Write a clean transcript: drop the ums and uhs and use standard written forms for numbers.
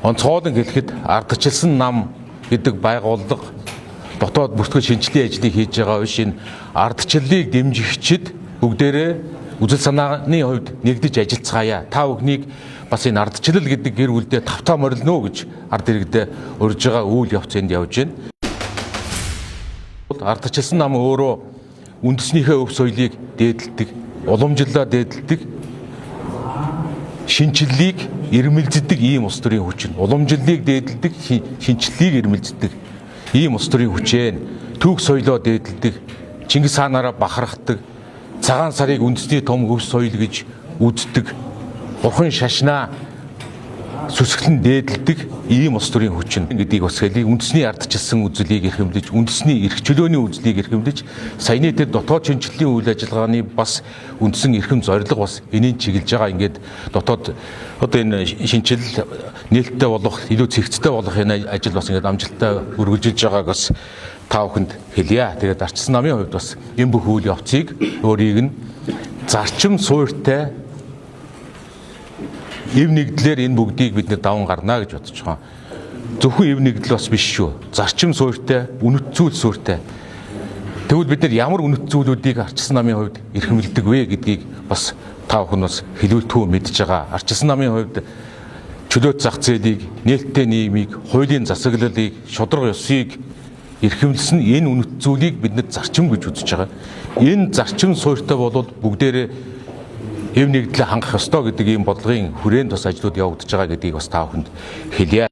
Онцгойлон хэлэхэд ардчилсан нам гэдэг байгууллага дотоод бүртгэл шинжилгээ ажлыг хийж байгаа биш, энэ ардчлалыг дэмжигчид бүгдээрээ үзэл санааны хувьд нэгдэж ажиллацгаая. Та бүхнийг бас энэ ардчлал гэдэг гэр бүлдээ тавтаа морилно гэж ард иргэдээ урьж байгаа үйл явц энд явж байна. Ардчилсан нам өөрөө үндэснийхээ өв соёлыг дээдэлдэг, уламжлалаа дээдэлдэг, шинчлэлийг ирмэлздэг ийм улс төрийн хүч нь. Уламжлалыг дээдэлдэг, шинчлэлийг ирмэлздэг ийм улс төрийн хүчээ. Түүх соёлоо дээдэлдэг, Чингис хаанаараа бахархдаг, цагаан сарыг үндэсний том өв соёл гэж үздэг, бурхын шашнаа сүсгэлэн дээдэлдэг ийм улс төрийн хүч нь гэдгийг бас хэлье. Үндэсний ардчилсан үзлийг эрхэмлэж, үндэсний эрх чөлөөний үзлийг эрхэмлэж, саяны тэр дотоод шинжилгээний үйл ажиллагааны бас үндсэн эрхэм зорилго бас энэний чиглэж байгаа. Ингээд дотоод одоо энэ шинжил нээлттэй болох, илүү цэгцтэй болох энэ ажил бас ингээд амжилттай үргэлжилж байгааг бас та бүхэнд хэлье. Тэгээд ардчилсан намын хувьд бас энэ бүх үйл явцыг өөрийг нь зарчим суурьтай эв нэгдлээр энэ бүгдийг бид нэр даван гарна гэж бодож байгаа. Зөвхөн эв нэгдэл бас биш шүү. Зарчим суурьтай, үнэт зүйл суурьтай. Тэгвэл бид нар ямар үнэт зүйлүүдийг ардчилсан намын хувьд эрхэмлэдэг вэ гэдгийг бас та бүхэн бас хэлүүлтгүү мэдж байгаа. Ардчилсан намын хувьд чөлөөт зах зээлийг, нээлттэй нийгмийг, хуулийн засаглалыг, шударга ёсыг эрхэмлсэн энэ үнэт зүйлийг бид нар зарчим гэж үзэж байгаа. Энэ зарчим суурьтай болвол бүгдээрээ эв нэгдлээ хангах ёстой гэдэг ийм бодлогын хүрээнд бас ажлууд явагдаж байгаа гэдгийг бас та бүхэнд хэлье.